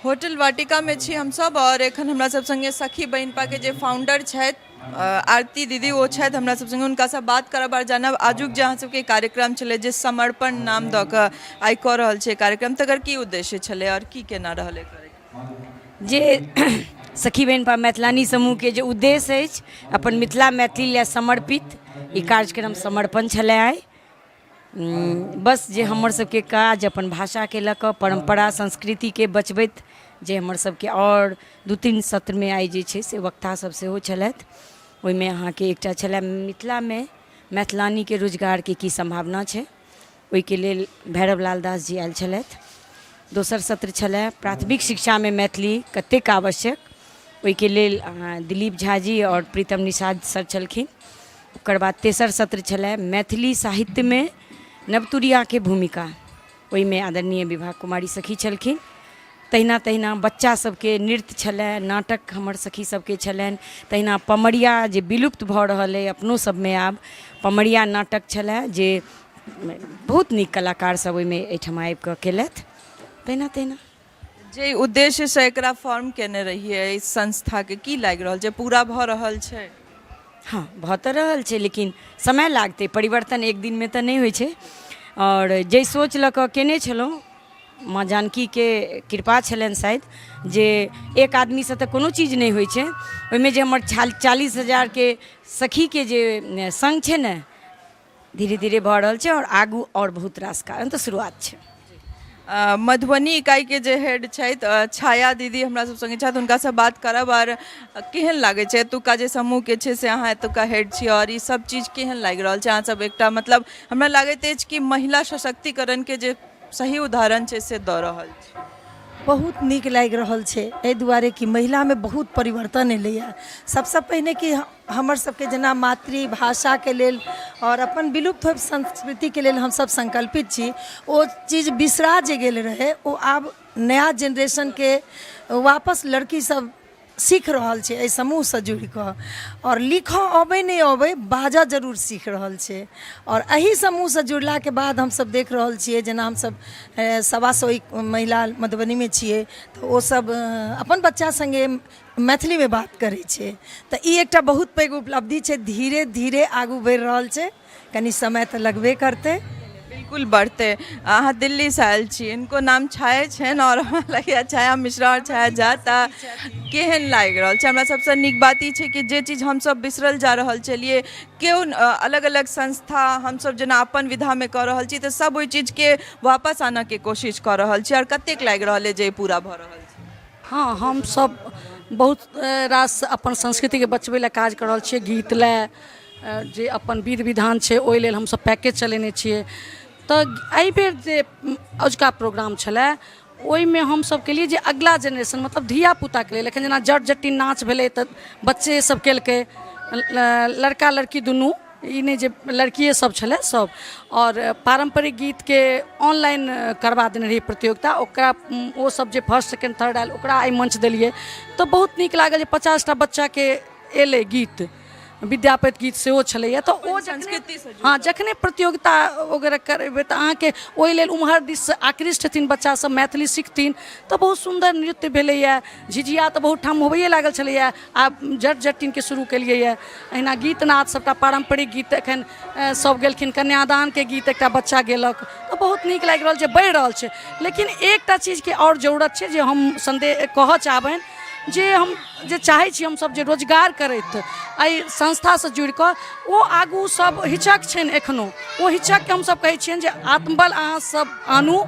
Hotel वाटिकामे छी हमसभ आओर एखन हमरा सब सङ्गे सखी बहिनपाके जे फाउंडर छथि आरती दीदी ओ छथि हमरा सब सङ्गे हुनकासँ बात करब आओर जानब आजुक जे अहाँ सबके कार्यक्रम छलै जे समर्पण नाम दऽ कऽ आइ कऽ रहल छै कार्यक्रम तकर की उद्देश्य छलै आओर की केना रहलै जे सखी बहिनपा मैथिलानी समूहके जे उद्देश्य अछि अपन मिथिला मैथिली लए समर्पित ई कार्यक्रम समर्पण छलै आइ बस जे हमर सबके काज अपन भाषाके लऽ कऽ परम्परा संस्कृतिके बचबैत जे हमर सबके आओर दू तीन सत्रमे आइ जे छै से वक्ता सब सेहो छलथि ओहिमे अहाँके एकटा छलै मिथिलामे मैथिलानीके रोजगारके की सम्भावना छै ओहिके लेल भैरव लाल दास जी आयल छलथि दोसर सत्र छलै प्राथमिक शिक्षामे मैथिली कतेक आवश्यक ओहिके लेल अहाँ दिलीप झा जी आओर प्रीतम निषाद सर छलखिन ओकर बाद तेसर सत्र छलै मैथिली साहित्यमे नवतुरियाके भूमिका ओहिमे आदरणीय विभा कुमारी सखी छलखिन तहिना तहिना बच्चा सबके नृत्य छलै नाटक हमर सखी सबके छलनि तहिना पमरिया जे विलुप्त भऽ रहल अइ अपनो सबमे आब पमरिया नाटक छलै जे बहुत नीक कलाकार सब ओहिमे एहिठाम आबिकऽ केलथि तहिना तहिना जे उद्देश्यसँ एकरा फॉर्म केने रहियै एहि संस्थाके की लागि रहल छै पूरा भऽ रहल छै हँ भऽ तऽ रहल छै लेकिन समय लागतै परिवर्तन एक दिनमे तऽ नहि होइ छै आओर जाहि सोच लऽ कऽ केने छलहुँ माँ जानकीके कृपा छलनि शायद जे एक आदमीसँ तऽ कोनो चीज नहि होइ छै ओहिमे जे हमर 40,000के सखीके जे सङ्ग छै ने धीरे धीरे भऽ रहल छै आओर आगू आओर बहुत रास कारण तऽ शुरुआत छै मधुबनी इकाइके जे हेड छथि छाया दीदी हमरा सब सङ्गे छथि हुनकासँ बात करब आओर केहन लागै छै एतुका जे समूहके छै से अहाँ एतुका हेड छी आओर ई सब चीज केहन लागि रहल छै अहाँ सब एकटा मतलब हमरा लागैत अछि कि महिला सशक्तिकरणके जे सही उदाहरण छै से दऽ रहल छी बहुत नीक लागि रहल छै एहि दुआरे कि महिलामे बहुत परिवर्तन एलैए सबसँ पहिने कि हमर सबके जेना मातृभाषाके लेल आओर अपन विलुप्त होइत संस्कृतिके लेल हमसब संकल्पित छी ओ चीज बिसरा जे गेल रहै ओ आब नया जेनरेशनके वापस लड़की सब सीख रहल छै एहि समूहसँ जुड़ि कऽ आओर लिखऽ अबै नहि अबै बाजऽ जरूर सीख रहल छै आओर एहि समूहसँ जुड़लाके बाद हमसब देख रहल छियै जेना हमसब 125 महिला मधुबनीमे छियै तऽ ओसब अपन बच्चा सङ्गे मैथिलीमे बात करै छै तऽ ई एकटा बहुत पैघ उपलब्धि छै धीरे धीरे आगू बढ़ि रहल छै कनि समय तऽ लगबे करतै बिल्कुल बढ़तै अहाँ दिल्लीसँ आयल छी हिनको नाम छाया छनि आओर हमरा लगैए छाया मिश्रा आओर छाया झा तऽ केहन लागि रहल छै हमरा सबसँ नीक बात ई छै कि जे चीज हमसब बिसरल जा रहल छलियै केओ अलग अलग संस्था हमसब जेना अपन विधामे कऽ रहल छी तऽ सब ओहि चीजके वापस आनऽके कोशिश कऽ रहल छी आओर कतेक लागि रहल अइ जे ई पूरा भऽ रहल छै हँ हमसब बहुत रास अपन संस्कृतिके बचबै लए काज कऽ रहल छियै गीत लए जे अपन विध विधान छै ओहि लेल हमसब पैकेज चलेने छियै तऽ एहिबेर जे अजुका प्रोग्राम छलै ओहिमे हमसब केलियै जे अगिला जेनरेशन मतलब धियापुताके लेल एखन जेना जट जटिन नाच भेलै तऽ बच्चे सब केलकै लड़का लड़की दुनू ई नहि जे लड़किए सब छलै सब आओर पारम्परिक गीतके ऑनलाइन करबा देने रहियै प्रतियोगिता ओकरा ओ सब जे फर्स्ट सेकंड थर्ड आयल ओकरा आइ मंच देलियै तऽ बहुत नीक लागल जे 50टा बच्चाके एलै गीत विद्यापति गीत सेहो छलैए तऽ ओ संस्कृति से हँ जखने प्रतियोगिता वगैरह करेबै तऽ अहाँके ओहि लेल उम्हर दिस आकृष्ट हेथिन बच्चा सब मैथिली सिखथिन तऽ बहुत सुन्दर नृत्य भेलैए झिझिया तऽ बहुत ठाम होबैए लागल छलैए आब जट जटिनके शुरू केलियैए अहिना गीत नाद सबटा पारम्परिक गीत एखन सब गेलखिन कन्यादानके गीत एकटा बच्चा गेलक तऽ बहुत नीक लागि रहल छै बढ़ि रहल छै लेकिन एकटा चीजके आओर जरूरत छै जे हम सन्देह कहऽ चाहबनि जे हम जे चाहै छी हमसब जे रोजगार करैत एहि संस्थासँ जुड़िकऽ ओ आगू सब हिचक छनि एखनो ओ हिचकके हमसब कहै छियनि जे आत्मबल अहाँ सब आनू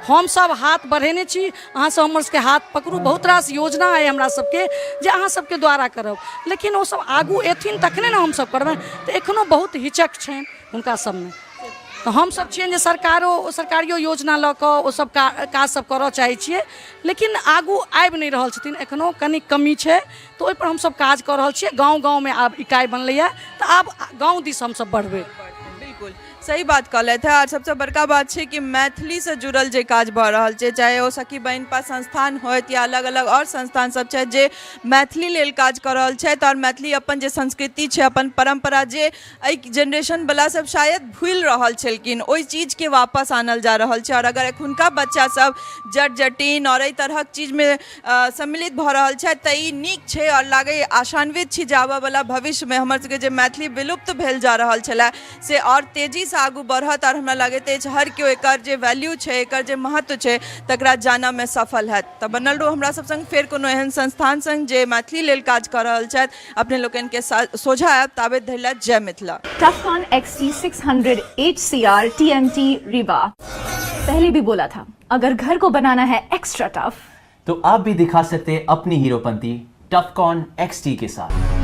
हमसब हाथ बढ़ेने छी अहाँ सब हमर सबके हाथ पकड़ू बहुत रास योजना अइ हमरा सबके जे अहाँ सबके द्वारा करब लेकिन ओ सब आगू एथिन तखने ने हमसब करबै तऽ एखनो बहुत हिचक छनि हुनका सबमे तऽ हमसब छियनि जे सरकारो सरकारियो योजना लऽ कऽ ओ सब काज सब करऽ चाहै छियै लेकिन आगू आबि नहि रहल छथिन एखनो कनि कमी छै तऽ ओहिपर हमसब काज कऽ रहल छियै गाँव गाँवमे आब इकाइ बनलैए तऽ आब गाँव दिस हमसब बढ़बै बिल्कुल सही बात कहलथि हेँ। आओर सबसँ बड़का बात छै कि मैथिलीसँ जुड़ल जे काज भऽ रहल छै, चाहे ओ सखी बहिनपा संस्थान होथि या अलग अलग आओर संस्थान सब छथि जे मैथिली लेल काज कऽ रहल छथि, आओर मैथिली अपन जे संस्कृति छै, अपन परम्परा जे एहि जेनरेशनवला सब शायद भूलि रहल छलखिन, ओहि चीजके वापस आनल जा रहल छै। आओर अगर एखुनका बच्चा सब जट जटिन आओर एहि तरहक चीजमे सम्मिलित भऽ रहल छथि तऽ ई नीक छै। आओर लागैए आशान्वित छी जे आबऽवला भविष्यमे हमर सबके जे मैथिली विलुप्त भेल जा रहल छलै से आओर तेजीसँ आगू बढ़त। आओर हमरा लगैत अछि हर केओ एकर जे वैल्यू छै, एकर जे महत्व छै, तकरा जानऽमे सफल हैत। तऽ बनल रहू हमरा सब सङ्ग, फेर कोनो एहन संस्थान सङ्ग जे मैथिली लेल काज कऽ रहल छथि अपने लोकनिके सोझा आयब। ताबे धरि लए जय Mithila. Tufcon XT600 HCR TMT Rewa। पहले भी बोला था, अगर घर को बनाना है एक्स्ट्रा टफ तो आप भी दिखा सकते हैं अपनी हीरोपंती टफकॉन XT के साथ।